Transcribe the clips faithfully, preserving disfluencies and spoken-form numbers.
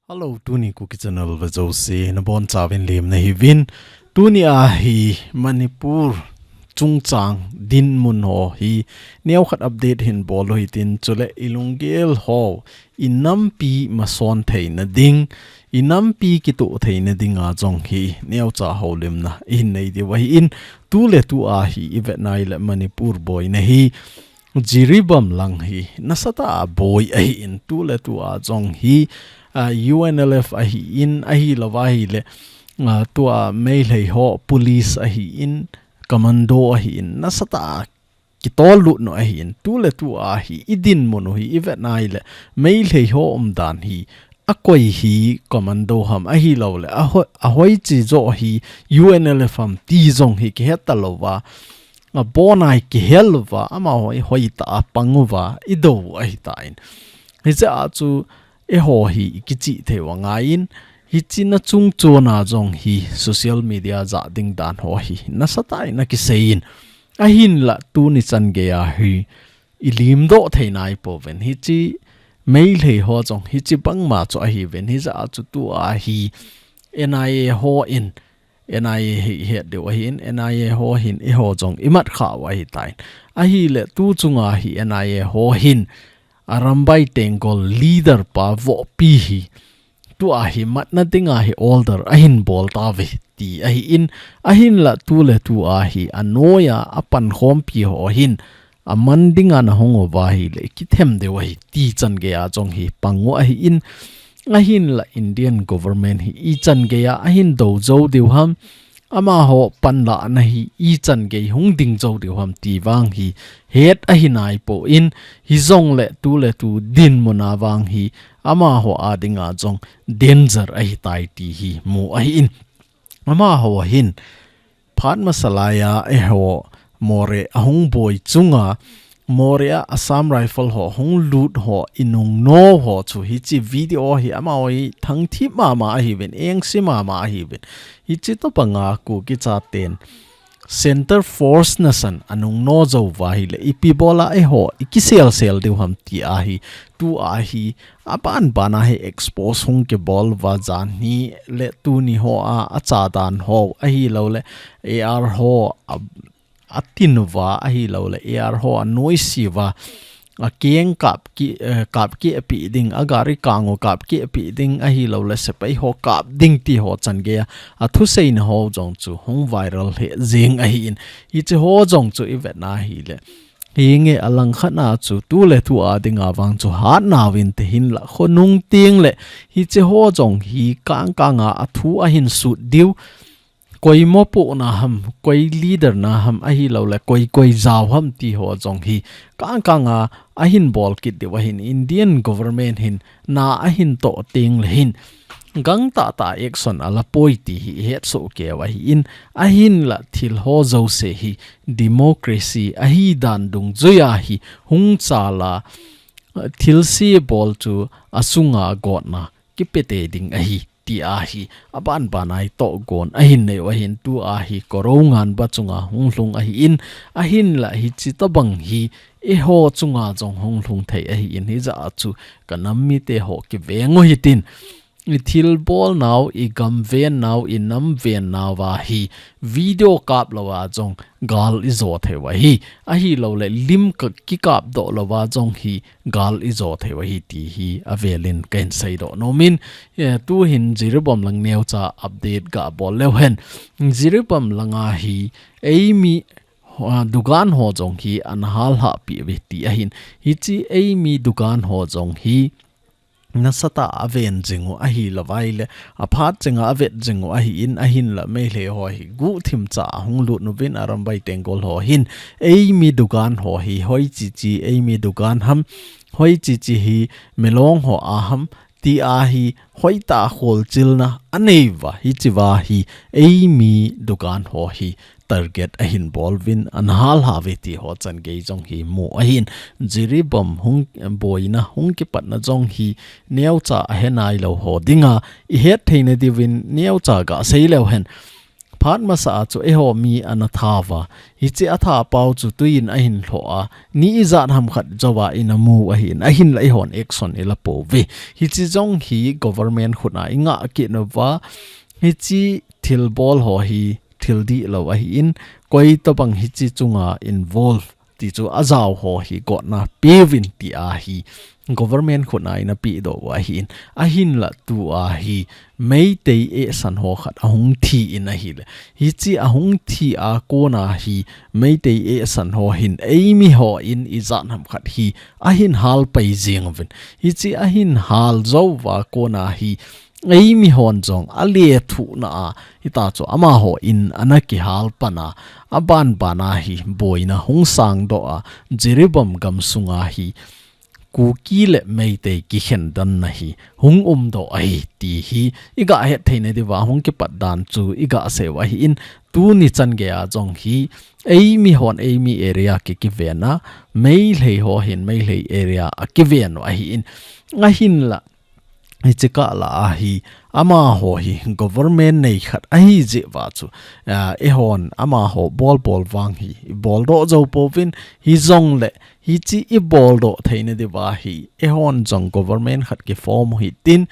Hello, tuni Kuki Channel vea jouse nabonchauvin lemna hiuvin. Tuni a hi Manipur chungchang dinmun ho hi neokhat update hin bol u hitin, chule ilunggel ho, inampi mason theina ding, inampi kitoh theina dinga jong hi neocha houlimna ihin nei diu ahin, tuletu a hi ivet nai le Manipur boina hi Jiribam lang hi nasatah a boi ahin, tuletu a jong hi, ah, U N L F ahin, ahilou va ahile, ah, tua Meitei ho police ahin, commando ahin, nasatah a kitol lut u ahin, tuletu a hi idinmun u hi ivet nai le Meitei ho umdan hi akoi hi commando ham ahilou le, ahoi, ahoiche jo hi U N L F ham ti jong hi kihet talou va, abonai kihel uva, amaho hi hoitah a pang uva idou u ahitan. Hiche a chu eiho hi ikichih thei u angaiyin, hiche na chungchon a jong hi social media jah ding dan ho hi nasatah in akiseiyin. Ahinla tuni chan geiya hi ilimdoh thei nai pouvin. Hiche Meitei ho jong hiche bangma chu ahiuvin. Hijeh a chu tua hi N I A hon, N I A hi ihet diu ahin, N I A ho hin eiho jong imat khah u ahitan. Ahile tu chunga hi N I A ho hin Arambai Tenggol leader pa vohpi hi tua hi matna dinga hi order ahin bol tauve ti ahin, ahinla tuletu a hi anoiya apankhompi ho hin aman dinga nahung uva ahile kithem diu ahi ti chan geiya jong hi pang u ahin, ahinla Indian government hi ichan geiya ahin dou jou diu ham, amaho panlahna hi ichan gei hung ding jou diu ham ti vang hi het ahi nai poi, hijongle tuletu dinmun a vang hi amaho a dinga jong danger ahitai ti hi mu ahin. Amaho hin phat masa laiya eiho Moreh ahung boi chunga, Moreh a Assam Rifle ho hung lut ho inungno ho chu hiche video hi amaho hi thangthip mama ahiuvin, engse mama ahiuvin. Hiche tobanga Kuki chaten Centre Force nasan anungno jou uva ahile ipi bola eiho ikiselsel diu ham ti ahi, tua hi aban bana hi expose hung kibol uva, janhi le tuni ho a, achadan ho ahilou le A R ho a, atin uva ahilou le A R ho anoise uva, akeng kap ki, eh, kap ki api ding, agari kang u kap ki api ding ahilou le sepai ho kap ding ti ho chan geiya athuseina ho jong chu hung viral he jing ahin, hiche ho jong chu ivet na ahile hinge alangkhat na chu tuletu a dinga vang chu hatna uvin te hinla khonung teng le hiche ho jong hi kangkanga athu ahin sut diu, koi mopohna ham, koi leader na ham ahilou le koi koi jao ham ti ho jong hi kangkanga ahin bol kit diu ahin, Indian government hin na ahin toh teng le hin gangtah tah action ala poi ti hi ihet soh kei u ahin, ahinla thil ho jouse hi democracy ahi dan dungjuiya hi hung chal a, thilse bol chu asunga gotna kipe tei ding ahi ti ahi, aban bana hi tohgon ahin nei u ahin, tua hi Korounganba chunga hung lhung ahin, ahinla hiche tobang hi eiho chunga jong hung lhung thei ahin, hijeh a chu kanam mite ho kiveng u hitin, ithilbol nau, igam ven nau, inam ven nau va hi video kap louva jong gal ijo thei u ahi, ahilou le lim ka, kikap doh louva jong hi gal ijo thei u ahi ti hi avelin kahin seidoh nom in, eh, tuhin Jiribam lang neocha update gabol leu hen. Jiribam langa hi eimi, ah, dukan ho jong hi ana halhah pi uve ti ahin. Hiche eimi dukan ho jong hi nasatah a aven jing u ahilou vai le, aphat chenga avet jing u ahin, ahinla Meitei ho hi guhthim cha ahung lut uvin Arambai Tenggol ho hin, eimi dukan ho hi hoiche che eimi dukan ham, hoiche che hi Milong ho a ham, ti ahi hoitah a kholchilna anei uva, hiche va hi eimi dukan ho hi target ahin bol uvin ana halhah uve ti ho chan gei jong hi mu ahin, Jiribam hung, boina hung kipatna jong hi neocha ahe nailou ho dinga ihet theina diuvin neocha gasei leu hen. Phat masa a chu eiho mi ana tha uva. Hiche atha pau chu tuin ahin lhoh a. Ni ijat ham khat jouva ina mu ahin. Ahinla eihon action ila pouve. Hiche jong hi government khut a inga kit uva. Hiche thilbol ho hi thil dihlou ahin. Koi tobang hiche chunga involve ti chu ajao ho hi gotna peuvin ti ahi. Government khut a ina pedoh u ahin. Ahinla tua hi Meitei eisan ho khat ahung thi in ahile. Hiche ahung thi a kona hi Meitei eisan ho hin eimi hon ijat ham khat hi ahin hal pai jeng uvin. Hiche ahin hal jou uva kona hi eimi hon jong alethuhna a, hita chu amaho in ana kihal pan a, aban ban a hi boina hung sangdoh a, Jiribam gamsunga hi Kuki le Meitei kikhen dan na hi hung umdoh ahi ti hi iga het theina diuva hung kipat dan chu iga sei u ahin tuni chan geiya jong hi eimi hon eimi area ki kiven a Meitei ho hin Meitei area a kiven u ahin ahinla hiche kah la ahi amaho hi government nei khat ahi jeh uva chu, ah, eihon amaho bol bol vang hi boldoh jou pouvin hijongle hiche iboldoh theina diuva hi eihon jong government khat kiform u hitin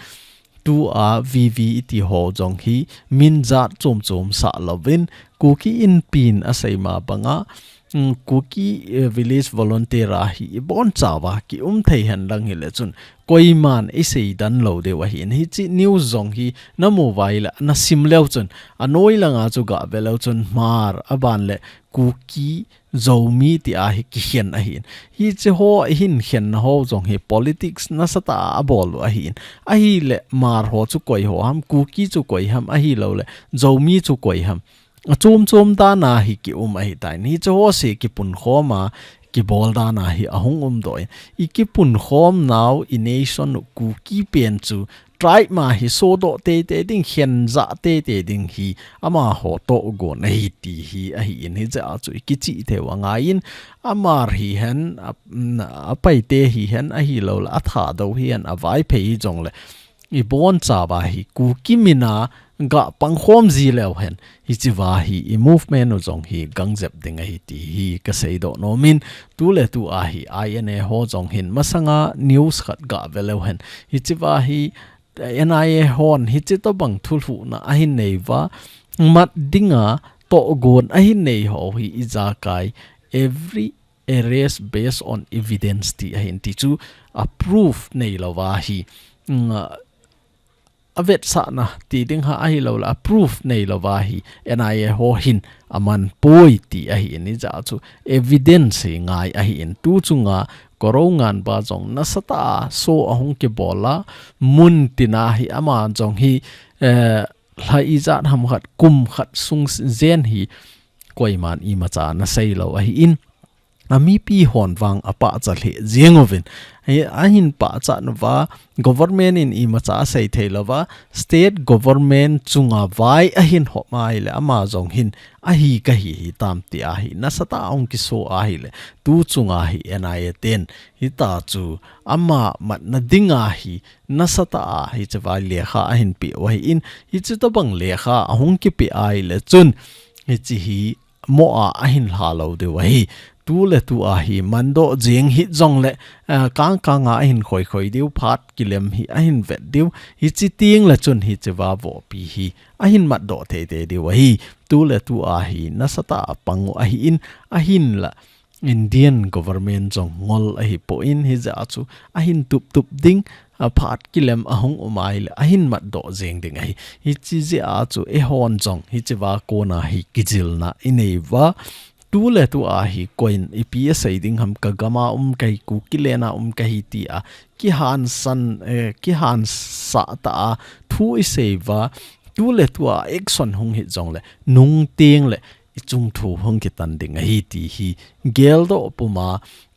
tua V V iti ho jong hi min jat chom chom sah louvin Kuki Inpin asei ma banga, mm, Kuki, eh, Village Volunteer a hi ibonchauva kium thei henlang hile chun koiman isei dan lou diu ahin hiche news jong hi namu uva ahile nasim leu chun anoi langa chu gave leu chun Hmar aban le Kuki Zomi ti a hi kikhen ahin. Hiche ho ahin khenna ho jong hi politics nasatah a abol u ahin. Ahile Hmar ho chu koi ho ham, Kuki chu koi ham, ahilouleh Zomi chu koi ham. Achom chom dan a hi kium ahitan. Hiche ho se kipunkhom a, kibol dan a hi ahung umdoh in. Ikipunkhom nau i nation u Kuki pen chu tribe ma hi sodoh teitei ding, khen jah teitei ding hi amaho tohgon ahi ti hi ahin hijeh a chu ikichih thei u angaiyin Hmar hihen, a, mm, a Paite hihen ahilouleh a Thadou hihen a Vaiphei hijongle ibonchauva hi Kuki min a gah pangkhom ji leu hen hichea hi i movement u jong hi gangjep ding ahi ti hi kaseidoh nomin tuletua hi I N A ho jong hin masanga news khat gave leu hen hichea hi N I A hon hiche tobang thulhuhna ahin nei uva, mat dinga tohgon ahin nei ho hi ijakai every arrest based on evidence ti ahin ti chu a proof neilouva hi, mm, a vetsahna ti ding ham ahilouleh a proof neilouva hi N I A ho hin aman poi ti ahin hijeh a chu evidence hi ngai ahin tu chunga Korounganba jong nasatah a show ahung kibol a mun tina hi ama jong hi, eh, lha ijat ham khat kum khat sung jen hi koiman imacha ana seilou ahin. A mipi hon vang apahcha lheh jeng uvin. Hi ahin pahcha nauva government in imacha asei theilouva state government chunga vai ahin hop ahile ama jong hin ahi kahi hitam ti ahi nasatah a hung kiso ahile tu chunga hi N I A ten hita chu ama matna dinga hi nasatah a hichea lekha ahin peh u ahin hiche tobang lekha ahung kipeh ahile chun hiche hi mo a ahin lha lou diu ahi. Tuletua hi mandoh jeng hih jongle, eh, kangkanga ahin khoikhoi diu phat kilem hi ahin vet diu. Hiche tengle chun hichea vohpi hi ahin matdoh teitei diu ahi. Tuletua hi nasatah a pang u ahin ahinla Indian government jong ngol ahipoi hijeh a chu ahin tuptup ding, a phat kilem ahung um ahile ahin matdoh jeng ding ahi. Hiche jeh a chu eihon jong hichea kona hi kijilna inei uva tuletua hi koiin ipi asei ding ham kagam a um kahi Kuki len a um kahi tia kihansan, eh, kihansah tah a thu isei uva tuletua action hung hih jongle nung tengle ichung thu hung kitan ding ahi ti hi geldoh puma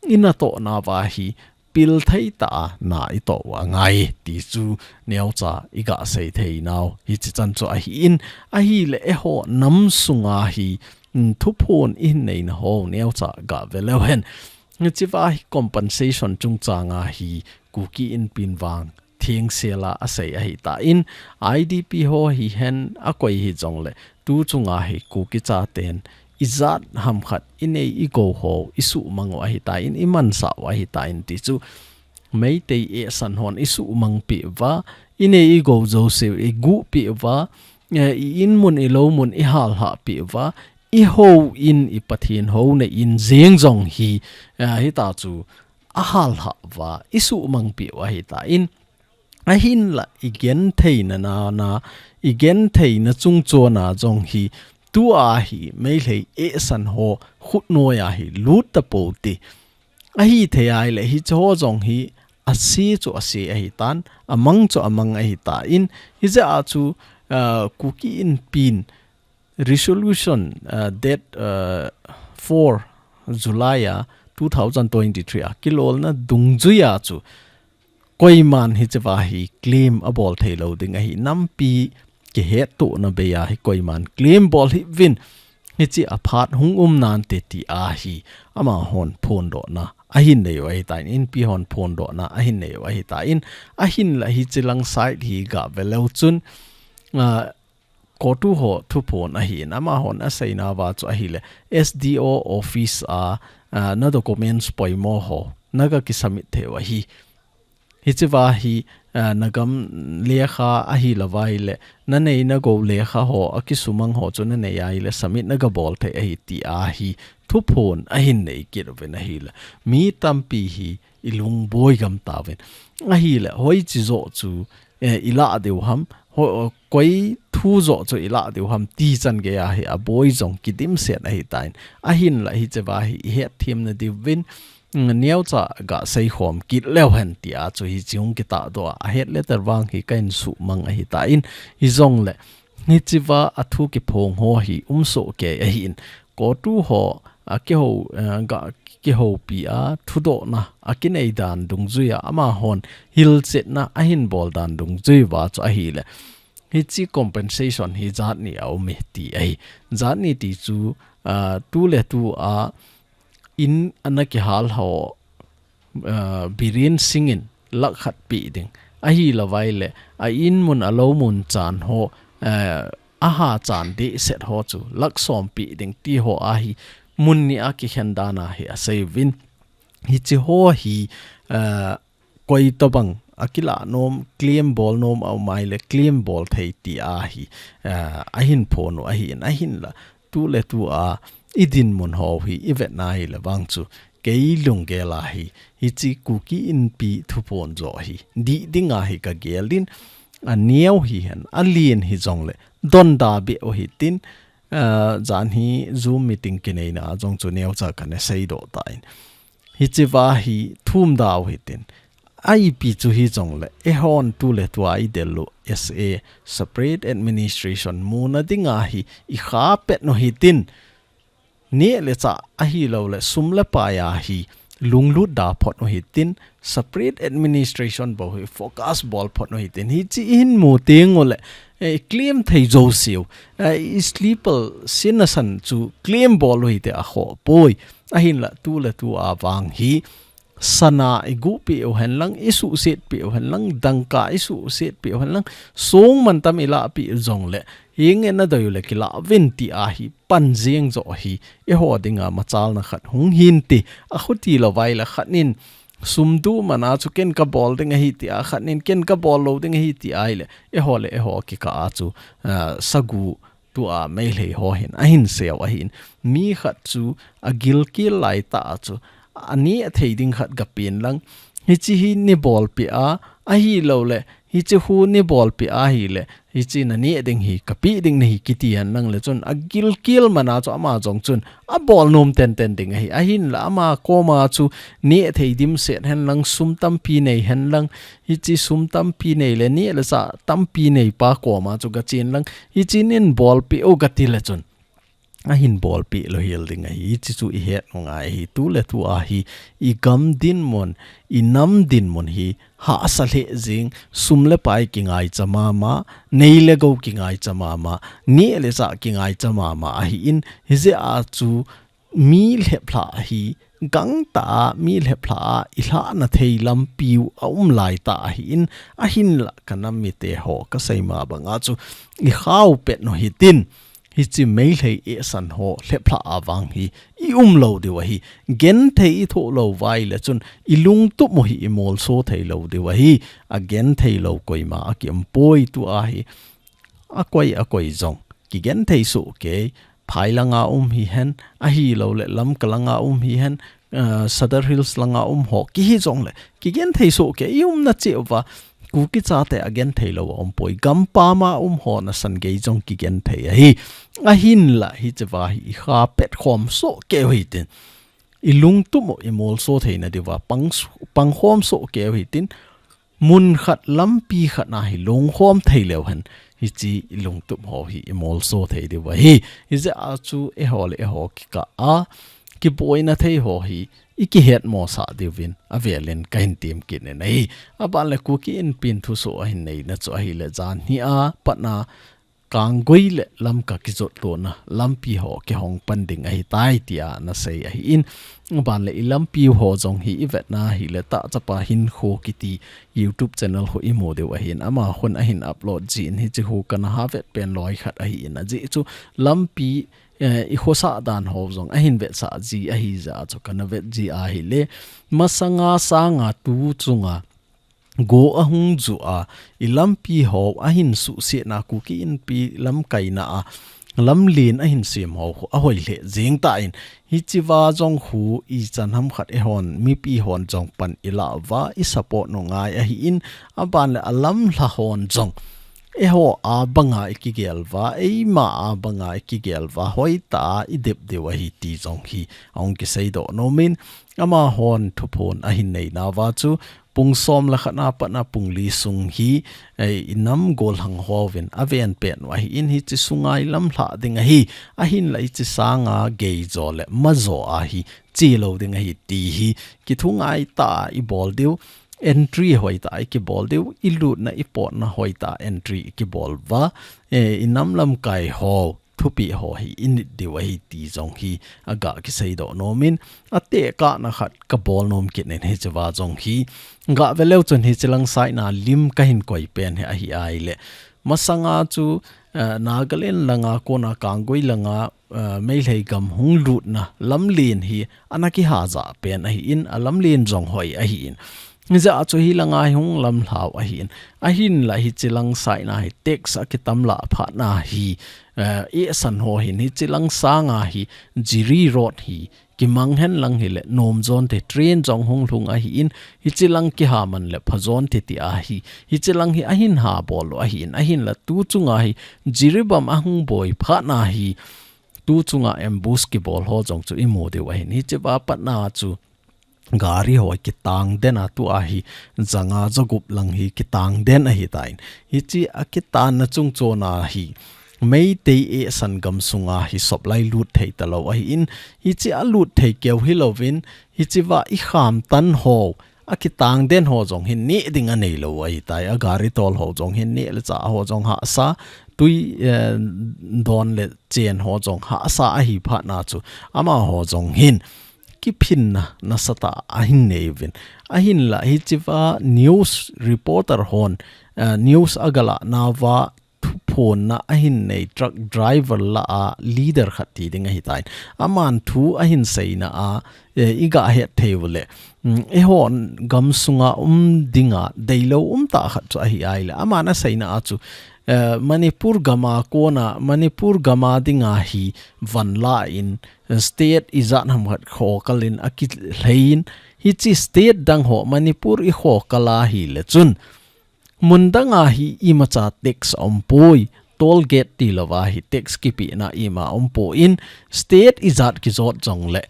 inatoh nauva hi pil thei tah a na itoh u angai ti chu neocha iga sei thei nau hiche chan chu ahin ahile eiho nam sunga hi, mm, thuphon ihin neina ho neocha gave leu hen. Hichea hi compensation chungchanga hi Kuki Inpin vang thengsel a asei ahitan I D P ho hihen akoi hijongle tu chunga hi Kuki chaten ijat ham khat inei igou ho isuhmang u ahitan, imansah u ahitan ti chu Meitei esan hon isuhmang peh uva, inei igou jouse iguh peh uva, eh, i-in mun ilou mun ihalhah peh uva, ihou in i Pathen houna in jeng jong hi, eh, hita chu ahalhah uva isuhmang peh u ahitan, ahinla igentheina na, na, igentheina chungchona jong hi tua hi Meitei esan ho khutnoiya hi lut tapou te. Ahithei ahile hiche ho jong hi ase chu ase ahitan, amang chu amang ahitan, hijeh a chu, ah, Kuki Inpin resolution, ah, date, ah, four July a two thousand twenty-three a kilolna dungjuiya chu koiman hicheva hi claim abol theilou ding ahi, nampi kihettohna beiya hi koiman claim bol hih uvin, hiche a phat hung um nante tia hi amahon phondohna ahin nei u ahitan, Inpi hon phondohna ahin nei u ahitan, ahinla hiche lang side hi gave leu chun, ah, CoTU ho thuphon ahin, amahon aseinauva chu ahile, S D O office a, ah, na documents poimo ho naga kisubmit thei u ahi. Hicheva hi, ah, nagam lekha ahilouva ahile, nanei nagou lekha ho, akisumang ho chu nanei ahile, submit naga bol thei ahi tia hi thuphon ahin nei kit uvin ahile, mi tampi hi ilungboi gam tauvin. Ahile, hoiche joh chu, eh, ilah diu ham, ho-, koi thu joh chu ilah diu ham ti changeiya hi aboi jong kidimset ahitan. Ahinla hicheva hi ihetthem nadiuvin, mm, neocha gaseikhom kit leu hen tia chu hiche hung kitahdoh a, ahet letter vang hi kahin suhmang ahitan, hijongle hicheva athu kiphong ho hi umsoh kei ahin, CoTU ho akihou, eh, ga kihoupi a thudohna akinei dan dungjuiya amahon hilchetna ahin bol dan dungjuiva chu ahile, hiche compensation hi jat ni aume ti ahi. Jat ni ti chu, ah, tuletua in ana kihal ho, ah, Biren Singh in lakh khat peh ding, ahilouva ahile a-in mun alou mun chan ho, ah, aha chan dehset ho chu lakh som peh ding ti ho ahi, mun ni a kikhen dana hi aseiyuvin. Hiche ho hi, ah, koi tobang akilah nom, claim bol nom aum ahile claim bol thei tia hi, ah, ahin phon u ahin, ahinla tuletua idinmun ho hi ivetna ahile vang chu kei lunggel a hi, hiche Kuki Inpi thuphon joh hi dih dinga hi kagelin, aneo hihen, alen hijongle donda beh u hitin, ah, jan hi Zoom meeting kineina a jong chu neocha kana seidoh tan. Hicheva hi thumda u hitin, ipi chu hijongle, eihon tuletua idel u S A, separate administration muna dinga hi ikha pet u hitin, neh le chah ahiloule sum le paiya hi lunglut da phot u hitin, separate administration bou hi focus bol phot u hitin, hiche ihin mu tengule, eh, claim thei jouseu, eh, i sleeper sin a san chu claim bol u hite akhoh poi. Ahinla tuletua vang hi sana iguhpeh u henlang, isuhsetpeh u henlang, dangka isuhsetpeh u henlang, song mantam ilahpeh u jongle, hinge nadei u le kilah uvin tia hi pan jeng joh hi eiho dinga machalna khat hung hinte, akhuti louva ahile khat nin sum duh mana chu ken kabol ding ahi tia, khat nin ken kabol lou ding ahi tia ahile, eiho le eiho kikah a chu, ah, sagu tua Meitei ho hin ahin seiyu ahin, mi khat chu agilkel laitah a chu aneh thei ding khat gapen lang, hiche hi neibolpeh a, ahiloule hiche hi neibolpeh a ahile hiche naneh ding hi kapeh ding nahi kiti henlang le chun agilkel mana chu ama jong chun abol nom tenten ding ahi. Ahinla ama koma chu neh thei dimset henlang, sum tampi nei henlang, hiche sum tampi nei le neh le chah tampi neipa koma chu gachen lang, hiche neibolpeh u gati le chun ahin bolpeh lou hel ding ahi. Hiche chu ihet u ngai ahi. Tuletua hi igam dinmun, inam dinmun hi hahsa lheh jeng, sum le pai kingaicha mama, nei le gou kingaicha mama, neh le chah kingaicha mama ahin, hijeh a chu mi lheplhah hi gangtah a, mi lheplhah a ilhahna thei lampiu aum laitah ahin, ahinla kanam mite ho kasei ma banga chu ikhau pet u hitin, Hichi Meitei esan ho lhepla avang hi i um lou diu ahi. Genthei i thoh lou uva ahile chun i lungtup u hi i molso thei lou diu ahi. A genthei lou koima a ki um poi tua hi. A koi a koi jong kigenthei soh kei, phai langa um hihen, ahilou le Lamka langa um hihen, uh, Sadar Hills langa um ho kihi jong le kigenthei soh kei, i umna cheh uva Kuki chate a genthei lou a um poi, gampam a um ho nasan gei jong kigenthei ahi. Ahinla hichea hi i kha pet khom soh kei u hitin, i lungtup u i molso theina diuva pang, pang khom soh kei u hitin, mun khat lampi khat na hi lungkhom thei leu hen, hichi i lungtup ho hi i molso thei diu ahi. Hijeh a chu eiho le eiho kikah a kiboina thei ho hi i kihetmosah diuvin avelin kahin tem kit in ahi. Aban le Kuki Inpi in thusoh ahin neina chu ahile jan hi a patna Kanggui le Lamka kijot lona lampi ho kihong pan ding ahitai tia ana sei ahin. Aban le i lampi ho jong hi i vetna hile Tahchapa Hinkho kiti YouTube channel khu i mu diu ahin. Ama khun ahin upload jin hichi khu kana ha vet pen loi khat ahin, ajeh chu lampi, eh, i khosah dan ho jong ahin vetsah ji ahijeh a chu kana vet ji ahile. Masanga sanga tu chunga go ahung ju a, i lampi ho ahin suhsetna Kuki Inpi lamkaina a, lamlen ahin sem ho khu ahoi lheh jeng tan, hichea jong khu ichan ham khat eihon, mipi hon jong pan i lah uva, i support u ngai ahin, aban le a lamlha hon jong eiho a banga i kigel uva, eima a banga i kigel uva, hoitah a i dep diu ahi ti jong hi ahung kiseidoh nom in, amahon thuphon ahin neina uva chu, pung som le khat na patna pung li sung hi, eh, i nam gollhang hovin aven pet u ahin, hichi sunga i lamlhah ding ahi, ahinla hichi sanga gei jo le ma jo a hi che lou ding ahi ti hi kithungai tah a i bol diu, entry hoitah a i kibol diu, i lutna i potna hoitah a entry i kibol uva, eh, i nam lamkai ho thupeh ho hi i nit diu ahi ti jong hi aga kiseidoh nom in, atekahna khat kabol nom kit in hichea jong hi. Ga ve leu chun hichi lang side na lim kahin koi pen hi ahi ahile. Masanga chu, eh, Nagaland langa kona Kanggui langa, eh, Meitei gam hung lutna lamlen hi ana kihajah pen ahin, a lamlen jong hoi ahin. Hijeh a chu hi langa hi hung lamlhau ahin. Ahinla hichi lang side na hi tax a kitam lah phat na hi, eh, esan ho hin hichi lang sanga hi Jiri Road hi kimang hen lang hile nom jon te, train jong hung lhung ahin, hichi lang kiha man le pha jon te ti ahi. Hichi lang hi ahin ha bol u ahin, ahinla tu chunga hi Jiribam ahung boi phat na hi tu chunga ambush kibol ho jong chu i mu diu ahin. Hichea patna chu gari ho kitang den a, tua hi janga jagup lang hi kitang den ahitan. Hichi a kitanna chungchon a hi Meitei esan gam sunga hi soplai lut thei talou ahin, hichi a lut thei keu hilouvin, hichea i kham tan ho, a kitang den ho jong hin neh ding anei lou ahitai, a gari tol ho jong hin neh le chah ho jong hahsa, tui, eh, don le chen ho jong hahsa ahi phat na chu, amaho jong hin kiphinna nasatah a ahin nei uvin. Ahinla hichea news reporter hon, eh, news aga lah nauva thuphonna ahin nei truck driver lah a leader khat ti ding ahitan. Aman thu ahin seina a, eh, i ga het thei u le. Mm, eihon gam sunga um dinga deilou um tah khat chu ahi ahile. Aman aseina a chu, eh, Manipur gam a kona, Manipur gam a dinga hi van la in, state ijat ham khat khokal in akilhei in, hichi state dang ho Manipur i khokal ahile chun, mun dang a hi imacha tax a um poi, toll gate tilou a hi tax kipehna ima um poi, state ijat kijot jong le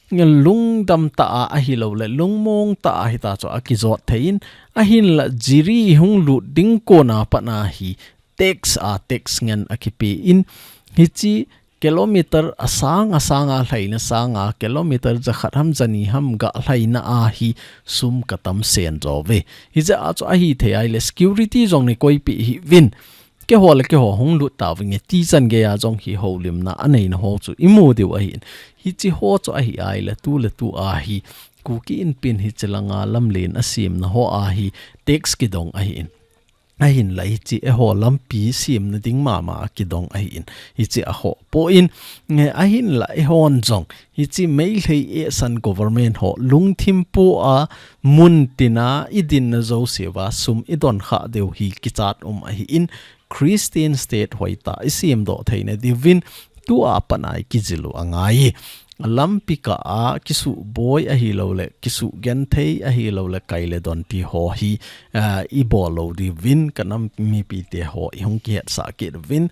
lungdam tah a ahilou le lungmong tah a hita chu akijot thei in, ahinla Jiri hung lut ding kona pat na hi tax a tax ngen akipe in, hichi kilometer asang asang a lhaina sanga kilometer jakhat ham jani ham ga lhaina a hi sum katam sen jo ve. Hijeh a chu ahithei ahile security jong nei koipeh hih uvin. Keiho le keiho hung lut tauvinge ti chan gei a jong hi houlimna aneina ho chu i mu diu ahin. Hichi ho chu ahi ahile tu le tu a hi Kuki Inpi in hichi langa lamlen asemna ho a hi tax kidong ahin. Ahinla hiche eiho lampi semna ding mama a kidong ahin, hiche a ho poi in, nge ahinla eihon jong hiche Meitei esan government ho lungthim pua mun tina i dinna jousea sum i don kha diu hi kichat um ahin, Christian state hoitah i semdoh theina diuvin tua pat a i kijil u angai. Lampi kah a kisuh boi ahilouleh, kisuh genthei ahilouleh, kai le don ti ho hi, ah, i bol lou diuvin, ka nam mipite ho i hung kihetsah kit uvin.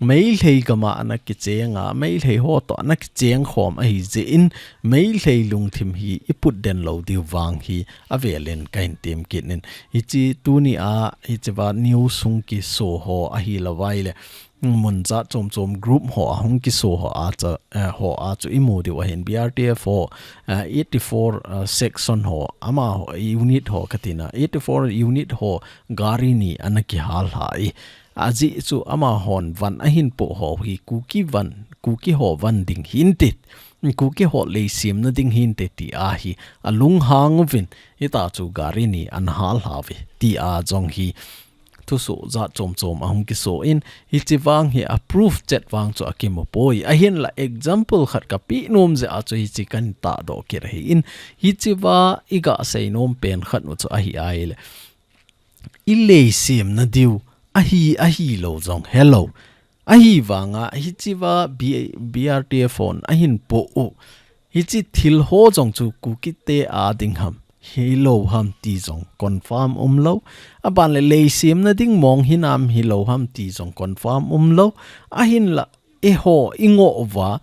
Meitei gam a ana kicheng a, Meitei ho toh ana kicheng khom ahi jeh in, Meitei lungthim hi i put den lou diu vang hi, avel in ka hin tem kit in. Hiche tuni a, hiche va news hung kiso ho ahilou vai le, mun jat chom chom group ho a hung kiso ho a chu, eh, ho a chu i mu diu ahin B R T F ho, eh, eighty-four, eh, section ho, amaho unit ho ka tina, eighty-four unit ho gari ni ana kihal lha e. Ajeh chu amahon van ahin po ho hi Kuki van, Kuki ho van ding hinte, Kuki ho lei semna ding hinte ti ahi, alunghang uvin, hitia chu gari ni ana hal lha uve ti a jong hi thusoh jat chom chom ahung kiso in, hiche vang hi a proof chet vang chu akimu poi. Ahinla example khat ka pe nom jeh a chu hiche kan tahdoh kit ahin, hiche va i ga sei nom pen khat u chu ahi ahile, i lei semna diu ahi, ahilou jong helou. Ahivang a hiche va B-, B R T F hon ahin po u, hiche thil ho jong chu Kuki te a ding ham, hilou ham ti jong confirm umlou. Aban le lei semna ding mong hinam, hilou ham ti jong confirm umlou. Ahinla eiho i ngoh uva,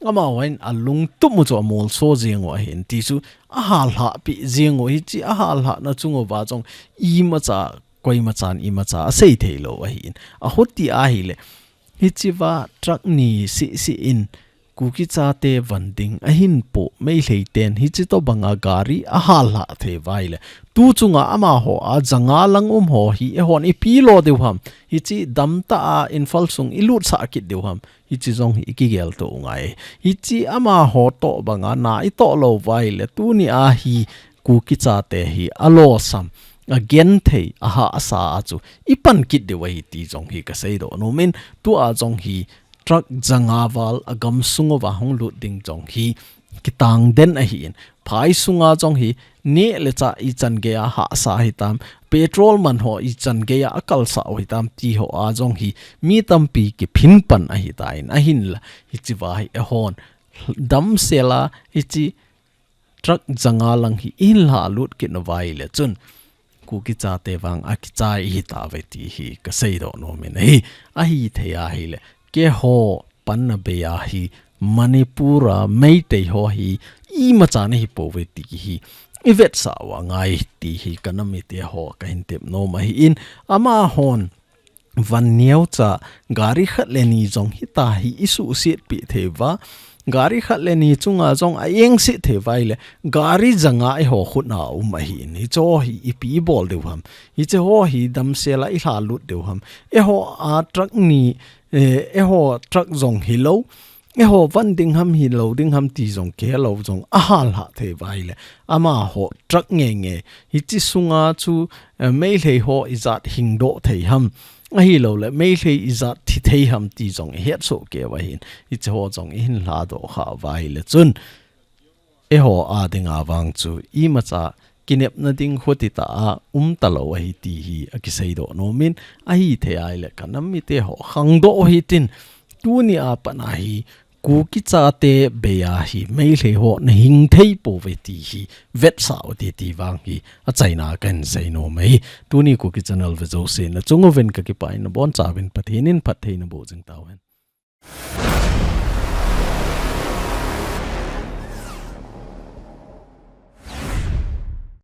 amahon alungtup u chu amolso jeng u ahin ti chu ahal lha pi jeng u, hiche ahal lhahna chung uva jong imacha, koimachan imacha asei theilou ahin. Ahuti ahile, hiche va truck ni sisi in Kuki chate van ding ahin po Meitei ten hiche tobang a gari ahal lha thei uva ahile, tu chung a amaho a janga lang um ho hi eihon i pi lo diu ham, hiche damtah a Imphal sung i lutsah kit diu ham, hiche jong hi i kigel to u ngai. Hiche amaho tobang a na i toh lou uva ahile, tuni a hi Kuki chate hi alosam, agenthei, ahahsa a chu i pan kit diu ahi ti jong hi ka seidoh nom in, tua jong hi truck janga val agam sung uva hung lut ding jong hi kitang den ahin, phai sunga jong hi neh le chah ichan gei a hahsa hitam, petrol man ho ichan gei a akalsah u hitam ti ho a jong hi mi tampi kiphin pan ahitan, ahinla hiche va hi eihon damsel a hiche truck janga lang hi i hin lha lut kit uva ahile chun Kuki chate vang akichai ihi tauve ti hi ka seidoh nom in ahi. Ahithei ahile, keiho panna bei a hi Manipur a Meitei ho hi imacha ana hi pouve ti hi i vetsah u angai ti hi ka nam mite ho ka hin tep nom ahin, amahon van neocha gari khat le ni jong hitia hi i suhset pi thei uva, gari khat le ni chunga jong a engset thei uva ahile, gari janga eiho khut a um ahin, hiche ho hi ipi i bol diu ham, hiche ho hi damsel a i lha lut diu ham, eiho a truck ni, eh, eiho truck jong hilou, eiho van ding ham hilou ding ham ti jong kihelou jong ahal lha thei uva ahile, amaho truck ngeingei, hiche sunga chu, eh, Meitei ho ijat hingdoh thei ham, ahilouleh Meitei ijat thi thei ham ti jong i hetsoh kei uva ahin, hiche ho jong i hin lhadoh kha uva ahile chun, eiho a dinga vang chu imacha kinepna ding khuti tah a um talou ahi ti hi akiseidoh nom in, ahithei ahile ka nam mite ho khangdoh u hitin, tuni a pat a hi Kuki chate bei a hi Meitei ho ana hing thei pouve ti hi vetsah u hite ti vang hi achaina a ka hin sei nom ahi. Tuni Kuki Channel ve jouse nachung uvin ka kipah in, nabonchauvin Pathen in phatthei naboh jing tauhen.